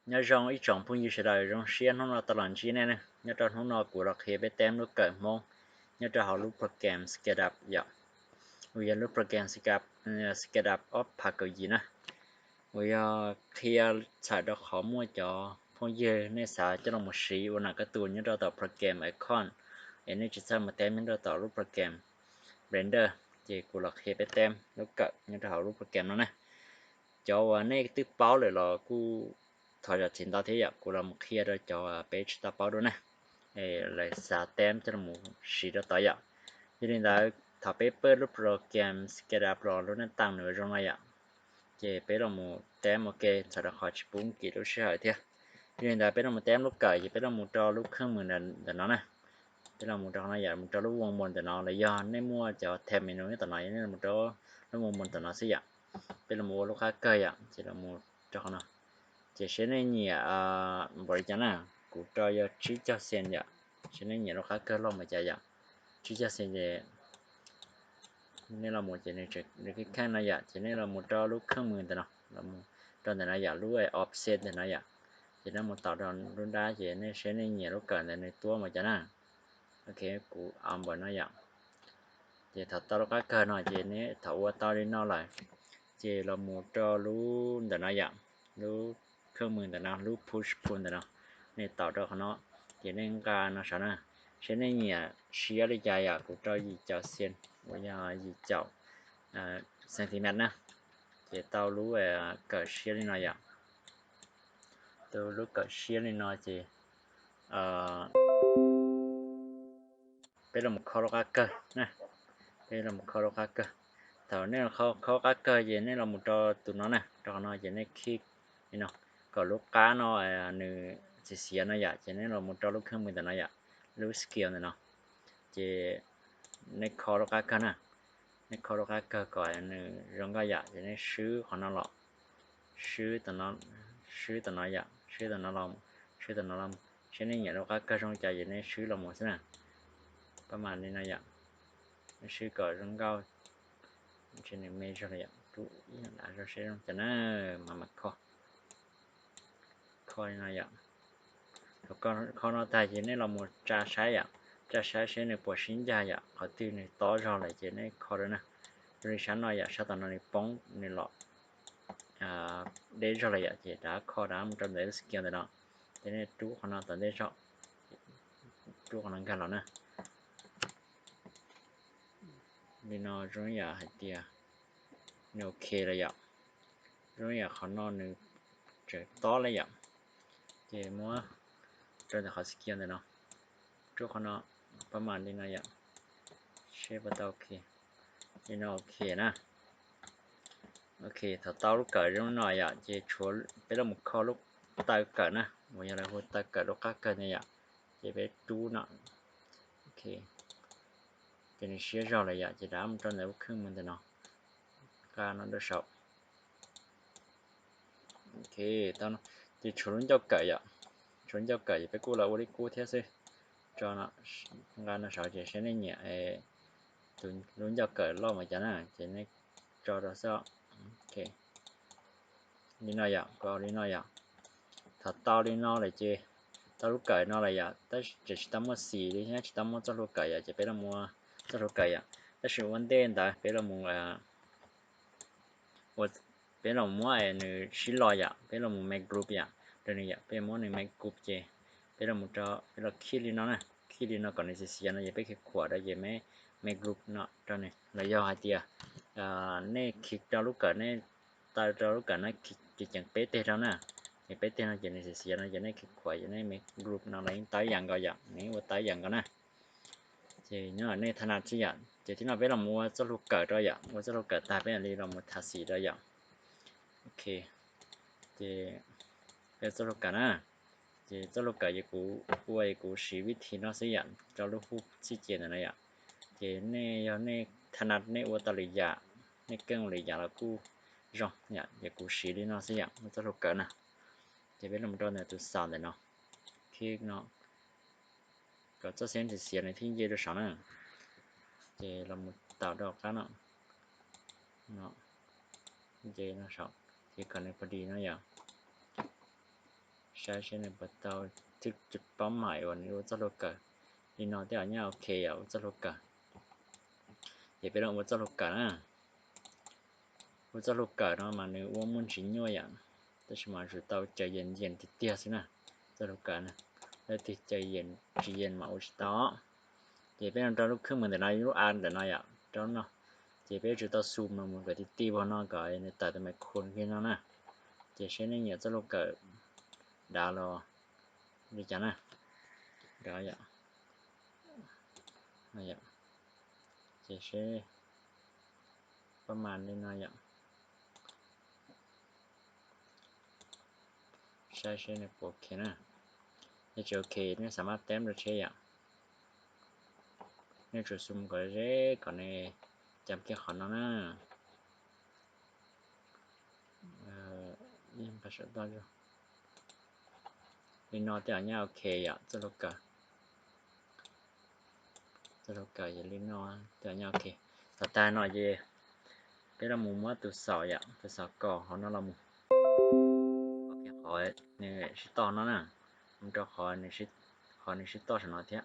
Nyob zoo ib tsoom phooj ywg sawv daws, zoo siab hnub no tau los ntsib nej ne. Nyob rau hnub no kuv los qhia peb teeb lub kawm Hmoob nyob rau hauv lub program SketchUp yom. Uas yog lub program SketchUp ob phav kaum yim na. Uas yog qhia txhawm rau qhov muaj cov phooj ywg nej xav coj los siv ua nam kab tus nyob rau tom program Icon, es nej tsis txawj mus teeb nyob rau tom lub program Blender, ces kuv los qhia peb teeb lub kawm nyob rau hauv lub program no na. Cov uas nej twb paub lawm los kuj thov zam txim ntau thiab yom, kuv los mus qhia rau cov peb tsis tau paub dua na, lawv xav teeb coj los siv rau tod yom. Yog li ntawd thaum peb pawj lub program SketchUp los lub nab tas nws zoo no yom, ces peb los mus teeb ua ke txhawm rau qhov tsis pub nkim lub sij hawm thiab. Yog li ntawd peb los mus teeb lub kawm ces peb los mus rau lub kheej mws ntawm no na. Peb los mus rau qhov no yom, mus rau lub voo mus ntawm no, los yog nej muaj cov tab menu nyob tom no, nej los mus rau lub voo mus ntawm no xwb yom. Peb los mus ua lub qab kawg yom, ces los mus rau qhov no. Ces seb nej nyiam npaum li cas na, kuv rau yog tsib caug xees yom. Seb nej nyiam lub qab kawg loj npaum cas yom. Tsib caug xees ces nej los mus ces nws kheej kheej no yom, ces nej los mus rau lub kheej mws ntawm no, los mus rau ntawm no yom, lub offset ntawm no yom. Ces nej mus taus rau lub nrab ces nej seb nej nyiam lub kawm ntawd nws tuab npaum cas na. Ok, kuv npaum no yom. Ces thaum tau lub qab kawg no ces nej thaum ua tau li no lawm, ces los mus rau lub ntawm no yom, lub kheej mws ntawm no, lub push pull ntawm no, nej taus rau qhov no, ces nej nqa no saum na. Seb nej nyiam siab li cas yom, kuv rau yim caum xees, uas yog yim caum centimeter na. Ces tau lub kawm siab li no yom. Tau lub kawm siab li no ces peb los mus kho lub qab kawg na. Peb los mus kho lub qab kawg. Thaum nej kho qab kawg ces nej los mus rau tus no na, rau qhov no ces nej click li no, kom lub qab no nws txiv xiav no yom, ces nej los mus rau lub kheej mws ntawm no yom, lub scale ntawm no. Ces nej kho lub qab kawg na, nej kho lub qab kawg kom nws zoo nkauj yom, ces nej swb qhov no los, swb, swb tom no yom, swb tom no los, swb tom no los, seb nej nyiam lub qab kawg zoo li cas ces nej swb los mus xwb na. Pab mam li no yom, nej swb kom zoo nkauj, ntshe nws me zog li yom, rub ib dav zog seb zoo li cas na, mam mam kho. Kho li no yom. Thaum kho no tag ces nej los mus tsa saib yom, tsa saib seb nws puas sib ncag yom, qhov twg nws tob zog lawm ces nej kho rau na. Zoo li sab no yom, sab tom no nws poob nws los deb zog lawm yom, ces rov kho rov mus rau ntawm lub scale ntawm no, ces nej rub qhov no tom ntej zog, rub qhov no nkag los na. Li no zoo yam hais tias nws ok lawm yom. Zoo yam qhov no nws tseem tob li yom. Ces muab rau ntawm qhov scale ntawm no, rub qhov no, pab mam li no yom, seb puas tau ok. Li no ok na. Ok, thaum tau lub kawm zoo li no yom, ces tshuav peb los mus kho lub taw kawm na, uas yog lawv hu taw kawm lub qab kawg ntawd yom. Ces peb rub no, ok, ces nws siab zog lawm yom, ces rov mus rau ntawm lub kheej mus ntawm no, nqa no rau saum. Ok, tau no. Ces tshuav lub ncauj kawm yom, tshuav lub ncauj kawm ces peb kuj los ua li qub thiab xwb. Tso no, nqa no saum ces seb nej nyiam tus lub ncauj kawm loj npaum cas na, ces nej tso rau xwb. Ok, li no yom, kuv ua li no yom. Thaum tau li no lawm ces tau lub kawm no lawm yom, tab sis tseem tsis tau muaj xim li thiab tsis tau muaj txoj hlua kawm yom, ces peb los mus ua txoj hlua kawm yom. Tab sis ua ntej ntawd peb los mus, peb los muab nws sib los yom, peb los mus make group yom, rau nws yom, peb muab nws make group ces peb los mus rau, peb los khij li no na, khij li no kom nws xiav xiav no ces peb khiav khuam rau ces make group no rau nws. Los yog hais tias nej khiav rau lub kawm, nej taw rau lub kawm no ces ceev peb teg rau na, ces peb teg no ces nws xiav xiav no ces nej khiav khuam ces nej make group no los yeej tau ib yam nkaus yom, nws yeej ua tau ib yam nkaus na. Ces nyob nej tha nas xwb yom, ces thib no peb los mus ua txoj hlua kawm rau yom, ua txoj hlua kawm tag peb mam li los mus tha xim rau yom. Ok, ces peb txoj hlua kawm na, ces txoj hlua kawm ces kuv ua es kuv siv vib thib no xwb yom, rau lub hub txij ces ntawm no yom. Ces nej yog nej tha nas nej ua tau lwm yam, nej keej ua lwm yam los kuj zoo yom, ces kuv siv li no xwb yom, ua txoj hlua kawm na. Ces peb los rau ntawm tus xaus ntawm no, khij no, kom txoj xeeb xiav xiav nws thiaj nce rau saum na. Ces los mus taus rau qab no, nce no saum, ces kom nws pom dis no yom. Saib seb nws puas tau, twb tsis paub mam uas nws ua txoj hlua kawm. Li no tej zaum nyaj ok yom, ua txoj hlua kawm. Ces peb los ua txoj hlua kawm na. Ua txoj hlua kawm no mas nws ua muaj ntsis nyuaj yom, tab sis mas yuav tsum tau caw yees yees tiag tiag xwb na. Txoj hlua kawm na, leej twg caw yees tsis yees mas ua tsis tau. Ces peb los rau lub khwj mws ntawm no, lub av ntawm no yom, rau no. Ces peb yuav tsum tau xum los mus kom ti ti vog no kom nws tawm tus me khu kiag no na. Ces seb nej nyiam txoj hlua kawm dav los li cas na. Dav yom. Ces seb, pab mas li no yom. Saib seb nws puas ok na. Yog tsis ok nej xam maj teb rau tsheb yom. Nej tsum xum kom ze kom nws cam kiag qhov no na. Li no tej zaum nyaj ok yom, txoj hlua kawm. Txoj hlua kawm yog li no, tej zaum nyaj ok. Thaum tag no ces peb los mus muab tus xaum yom, tus xaum kaus hauv no los mus, qhov nws sib toj no na, mus rau qhov nws sib toj saum no thiab.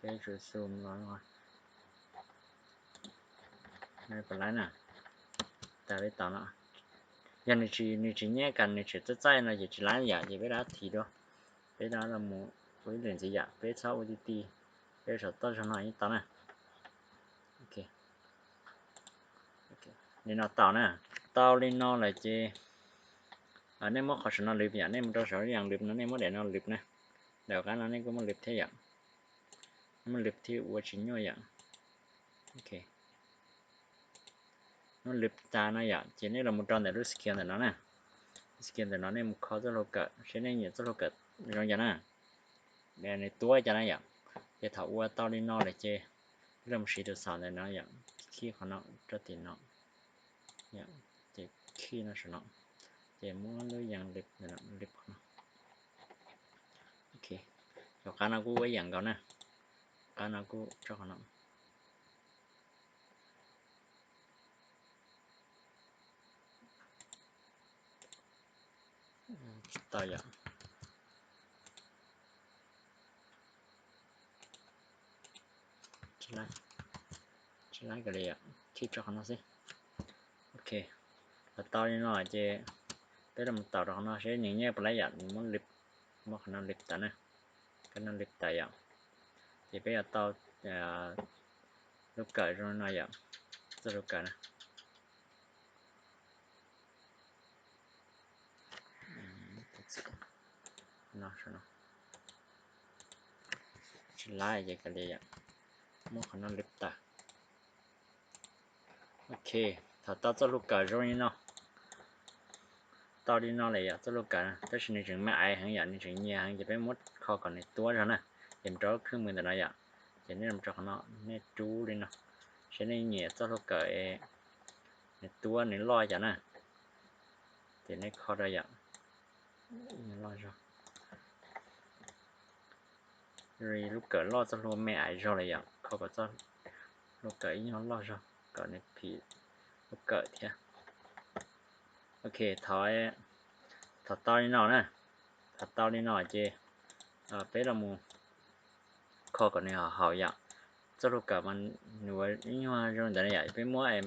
Peb tsum xum los pab lab na. Tas peb tau no. Yog nws tsis, nws tsis nyab kas, nws tseem txaij txaij no ces tsis lab yom, ces peb rov qab thim dua. Peb rov los mus ua ib lwm ntxiv yom, peb txhob ua ti ti, peb saum toj zog no yeej tau na. Li no tau na. Tau li no lawm ces nej muab qhov saum no lwm yom, nej mus rau saum yam lwm no nej muab daim no lwm na. Daim qab no nej kuj muab lwm thiab yom. Nej muab lwm thiab ua tsis nyuaj yom. Muab lwm tas no yom, ces nej los mus rau ntawm lub skill ntawm no na. Skill ntawm no nej mus kho txoj hlua kawm, seb nej nyiam txoj hlua kawm zoo cas na. Nws tuab cas na yom. Ces thaum ua tau li no lawm ces peb los mus siv tus xaum ntawm no yom, khij qhov no rau tim no, ces khij no saum no, ces muab lub yam lwm ntawm no lwm qhov no. Cov qab no kuj ua ib yam nkaus na, qab no kuj tso qhov no. Tsis tau yom. Tsis laib, tsis laib kawg li yom, khij tso qhov no xwb. Ok, los tau li no ces peb los mus taus rau qhov no seb nws nyaj puas laib yom, nws muab lwm, muab qhov no lwm tas na, qhov no lwm tas yom. Ces peb yuav tau lub kawm zoo no yom, txoj lub kawm na. Tsis laib ces kav liam yom, muab qhov no lwm tas. Ok, thaum tau txoj lub kawm zoo li no, tau li no lawm yom, txoj lub kawm na, tab sis nws tseem me aiv heev yom, nws tseem nyias heev ces peb muab kho kom nws tuab zog na. Ces mus rau lub khwj mws ntawm no yom, ces nej mus rau qhov no, nej rub li no, seb nej nyiam txoj lub kawm nws tuab nws loj cas na. Ces nej kho rau yom, loj zog. Lub kawm loj txoj hlua me aiv zog lawm yom, kho kom txoj hlua kawm ib nyuag loj zog kom nws phim lub kawm thiab. Ok, thaum tau li no na, thaum tau li no ces peb los mus kho kom nws haum haum yom. Txoj hlua kawm mas nws ua ib nyuag zoo ntawd na yom, peb muab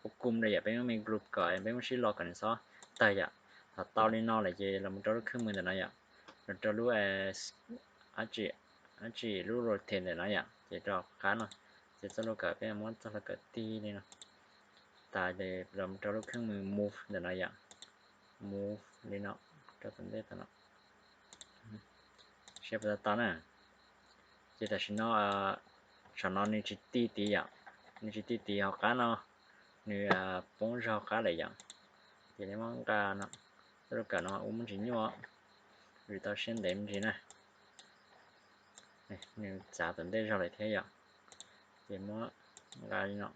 ua kum rau yom, peb muab me group kom peb muab sib lo kom nws xob tawg yom. Thaum tau li no lawm ces los mus rau lub khwj mws ntawm no yom, los rau lub, dab tsi, lub rotate ntawm no yom, ces rau qab no, ces txoj hlua kawm peb muab txoj hlua kawm tig li no. Tas ces los mus rau lub khwj mws move ntawm no yom, move li no, rau tom ntej tom no. Seb puas tau na. Ces tam sim no saum no nws tsis ti tid yom, nws tsis ti tid hauv qab no, nws poob zog hauv qab lawm yom. Ces nej muab nqa no, txoj lub kawm no ua muaj ntsis nyuaj, vim tau siab ntev me ntsis na. Nws txav tom ntej zog lawm thiab yom. Ces muab nqa li no,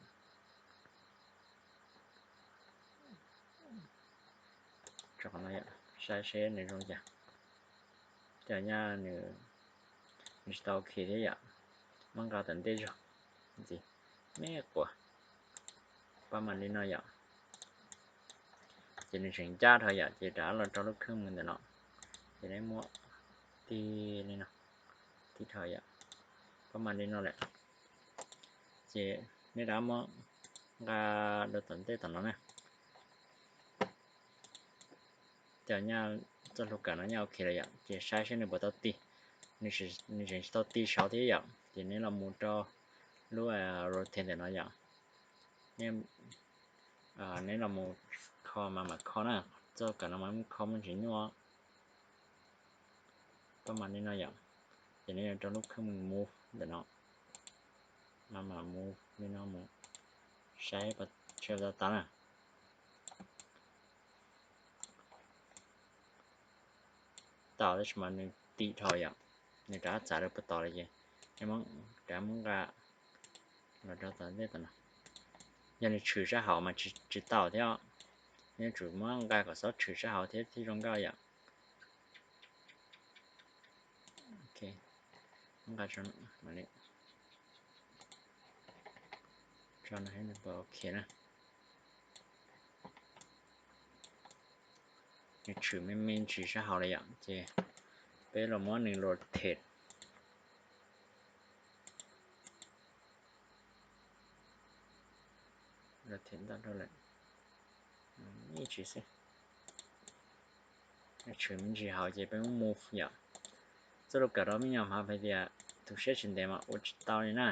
saib seb nws zoo cas. Tej zaum nyaj nws tsis tau ok thiab yom. Muab nqa tom ntej zog ntxiv, me quas, pab mam li no yom. Ces nws tseem ncaj dhau yom, ces rov los rau lub kheej mus ntawm no, ces neb muab tig li no, tig dhau yom, pab mas li no lawm. Ces neb rov muab nqa rau tom ntej tom no na. Ces nyaj txoj hlua kawm no nyaj ok lawm yom, ces saib seb nws puas tau tig. Nws tseem tsis tau tig saud thiab yom, ces neb los mus rau lub rotate ntawm no yom. Neb los mus kho mas mam kho na, txoj hlua kawm no mas kho muaj ntsis nyuaj. Pab mas li no yom, ces neb yuav rau lub kheej move ntawm no, mas mam move li no mus, saib seb puas tau na. Tau tab sis mas nws tig dhau yom, nws rov txav rau puag tod lawm ces neb rov muab nqa los rau tom ntej tom no. Yog nws tshwm sab hauv mas tsis tau thiab, neb yuav tsum muab nqa kom xob tshwm sab hauv thiab thiaj zoo nkauj yom. Nqa, ok na. Nws tshwm me me ntsis sab hauv lawm yom, ces peb los muab nws rotate. Rotate ntau dhau lawm, ib tsis xwb. Tshwm me ntsis hauv ces peb muab move yom. Txoj hlua kawm no me nyuam hmov hais tias tus siab tsis ntev mas ua tsis tau li na.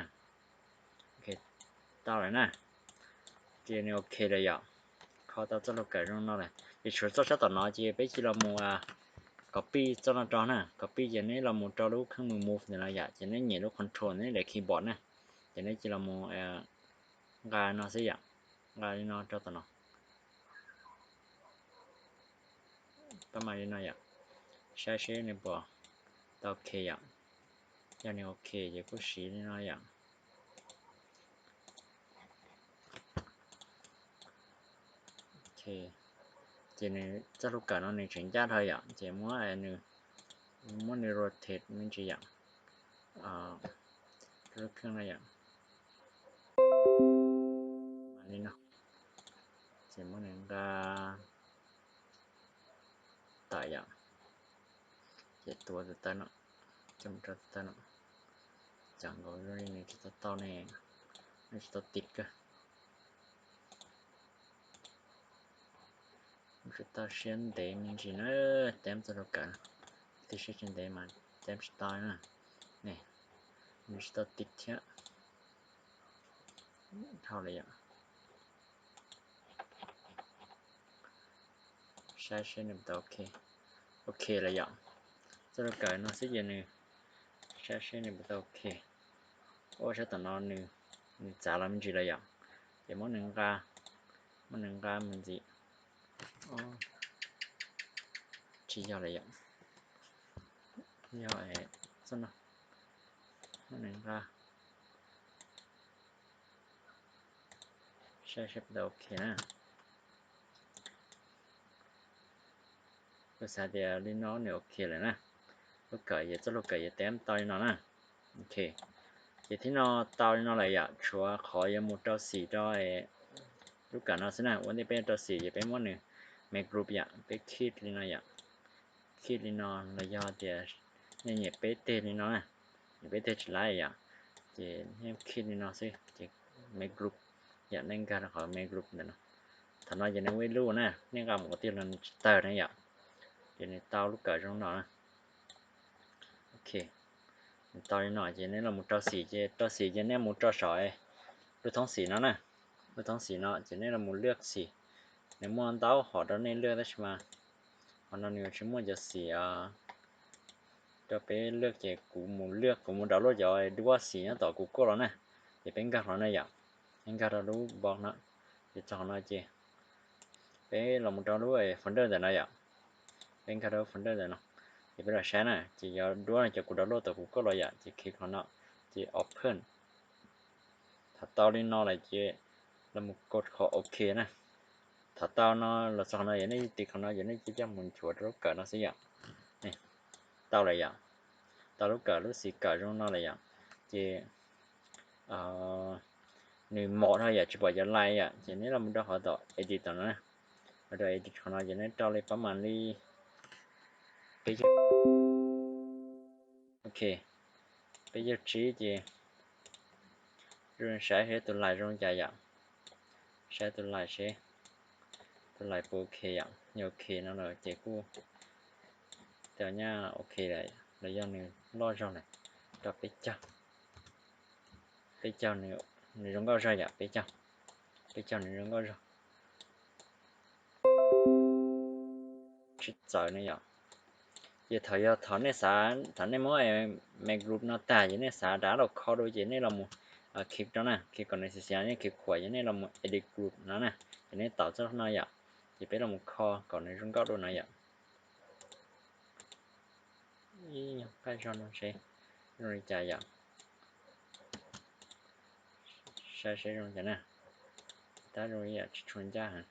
Tau lawm na, ces nws ok lawm yom. Kho tau txoj hlua kawm zoo no lawm ces tshuav txoj sab tom no ces peb cia los mus copy txoj no rau na. Copy ces neb los mus rau lub kheej move ntawm no yom, ces neb nyem lub control neb daim keyboard na, ces neb cia los mus nqa no xwb yom, nqa li no rau tom no. Pab mas li no yom, saib seb nws puas tau ok yom. Yog nws ok ces kuj siv li no yom. Ces nws txoj hlua kawm no nws tseem ncaj dhau yom, ces muab nws, muab nws rotate me ntsis yom, lub kheej no yom. Li no, ces muab nws nqa tawm yom, ces tuav tus taw no, coj mus rau tus taw no, ceev nkaus li nws tsis tau tau ne, nws tsis tau tiv kawg. Tsis tau siab ntev me ntsis na, teb txoj hlua kawm, tig siab tsis ntev mas teb tsis tau na, nws tsis tau tiv thiab. Dhau lawm yom. Saib seb nws puas tau ok. Ok lawm yom. Txoj hlua kawm no xwb ces nws, saib seb nws puas tau ok. Ua sab tom no nws, nws txav los me ntsis lawm yom. Ces muab nws nqa, muab nws nqa mus ntxiv. Tsis yog lawm yom. Yog txoj no, muab nws nqa, saib seb puas tau ok na. Kuv xav tias li no nws ok lawm na. Hlua kawm, txoj hlua kawm yuav teb tau li no na. Ok, ces thib no tau li no lawm yom, tshuav qhov yuav mus rau xim rau lub kawm no xwb na. Ua ntej peb yuav rau xim ces peb muab nws make group yom, peb click li no yom. Click li no los yog tias nej nyem peb teg li no na, nyem peb teg tsis laib yom, ces nej click li no xwb ces make group yom, nej nkag rau qhov make group ntawm no. Thaum no ces nws ua ib lub na, nej nqa mus qhov twg los nws tsis tawg na yom. Ces nws tau lub kawm zoo no na. Ok, nws tau li no ces nej los mus rau xim, ces rau xim ces nej mus rau saum lub thoob xim no na. Lub thoob xim no ces nej los mus lwaj xim. Nws muaj ntau hom rau nej lwaj tab sis mas qhov no nws tsis muaj cov xim rau peb lwaj ces kuv mus lwaj, kuv mus rau lub cov duab xim nyob tom kuv kuj los na. Ces peb nkag qhov no yom, peb nkag rau lub box no, ces txog qhov no ces peb los mus rau lub folder ntawm no yom. Peb nkag rau folder ntawm no, ces peb los saib na, ces yog duab no cov kuv download tau kuv koj los yom, ces click qhov no, ces open. Thaum tau li no lawm ces los mus kos qhov ok na. Thaum tau no los txog qhov no yog nej tig qhov no yog nej coj mus nchuav rau lub kawm no xwb yom. Tau lawm yom. Tau lub kawm, lub xim kawm zoo no lawm yom. Ces nws mom dhau yom, tsis pom cov line yom, ces neb los mus rau qhov tom edit tom no na. Ua rau edit qhov no ces nej rau li pab mam li peb caug, ok, peb caug tsib ces saib seb tus lais zoo cas yom. Saib tus lais seb tus lais puas ok yom. Yog ok no lawm ces kuj tau nyab ok lawm, los yog nws loj zog lawm, rau peb caug. Peb caug nws zoo nkauj zog yom, peb caug, peb caug nws zoo nkauj zog. Tsis txawv ne yom. Ces thaum yog thaum nej xav, thaum nej muab make group no tag ces nej xav rov los kho dua ces nej los mus click rau na, click kom nws xis xis, nej click khuam ces nej los mus edit group no na, ces nej taus txoj no yom. Ces peb los mus kho kom nws zoo nkauj dua no yom. Ib nyuag qaj zog no seb zoo li cas yom. Saib seb zoo cas na. Tab zoo li yam tsis tshua ncaj heev.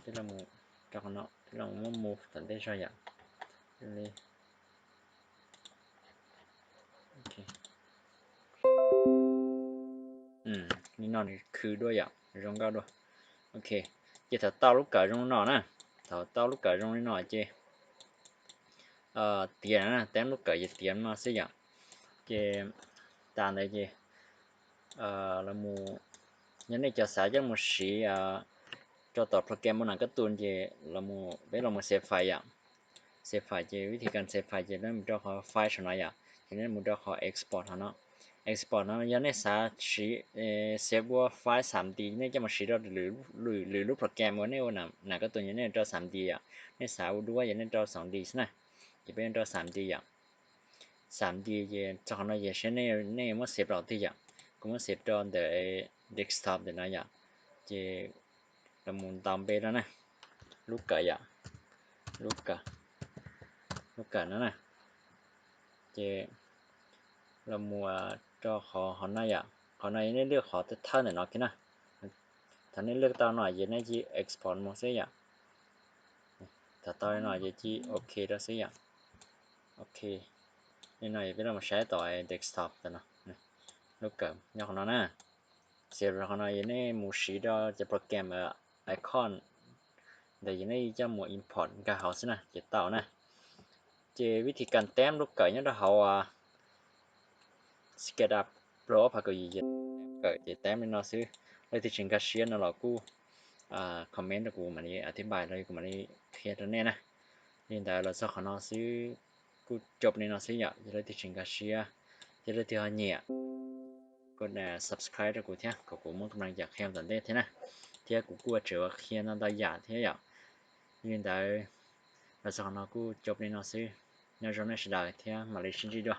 Peb los mus rau qhov no, peb los mus muab move tom ntej zog yom. Zoo li li no nws khw dua yom, zoo nkauj dua. Ok, ces thaum tau lub kawm zoo li no na, thaum tau lub kawm zoo li no ces tiav na, tab lub kawm ces tiav no xwb yom. Ces tas ntawd ces los mus, yog nej cov xav coj mus siv rau tom program ua nam kab tus ces peb los mus save file yom. Save file ces vib thi kas save file ces nej mus rau qhov file saum no yom, ces nej mus rau qhov export hov no. Export no yog nej xav siv, save ua file xam D, nej coj mus siv rau lwm lub program uas nej ua nam kab tus ces nej rau xam D yom. Nej xav ua duab ces nej rau xam D xwb na. Ces peb rau xam D yom. Xam D ces txog qhov no ces seb nej muab save los twg yom. Kuv muab save rau ntawm desktop ntawm no yom. Ces los mus ntaus npe rau na, lub kawm yom, lub kawm, lub kawm no na. Ces los mus rau qhov, qhov no yom, qhov no nej lwaj qhov thawj ntawm no kiag na. Thaum nej lwaj tau no ces nej cia export mus xwb yom. Thaum tau li no ces cia ok rau xwb yom. Ok, li no ces peb los saib tom desktop ntawm no, lub kawm nyob qhov no na. Save qhov no ces nej mus siv rau cov program icon ntawd ces nej coj mus import nkag hauv xwb na ces tau na. Ces vib thi kas tab lub kawm nyob rau hauv SketchUp Pro ob phav kaum yim ces kawm ces tab li no xwb. Leej twg tsis nkag siab no los kuj comment rau kuv mam li thib npais los kuv mam li qhia rau nej na. Li ntawd los txog qhov no xwb, kuj cov li no xwb yom. Yog leej twg tsis nkag siab, yog leej twg ho nyiam, kuj subscribe rau kuv thiab kom kuv muaj kab naj cam qhia tom ntej thiab na. Thiab kuv kuj tseem qhia ntau ntau yam thiab yom. Li ntawd los txog qhov no kuj cov li no xwb. Nyob zoo nej sawv daws thiab mam li sib ntsib dua.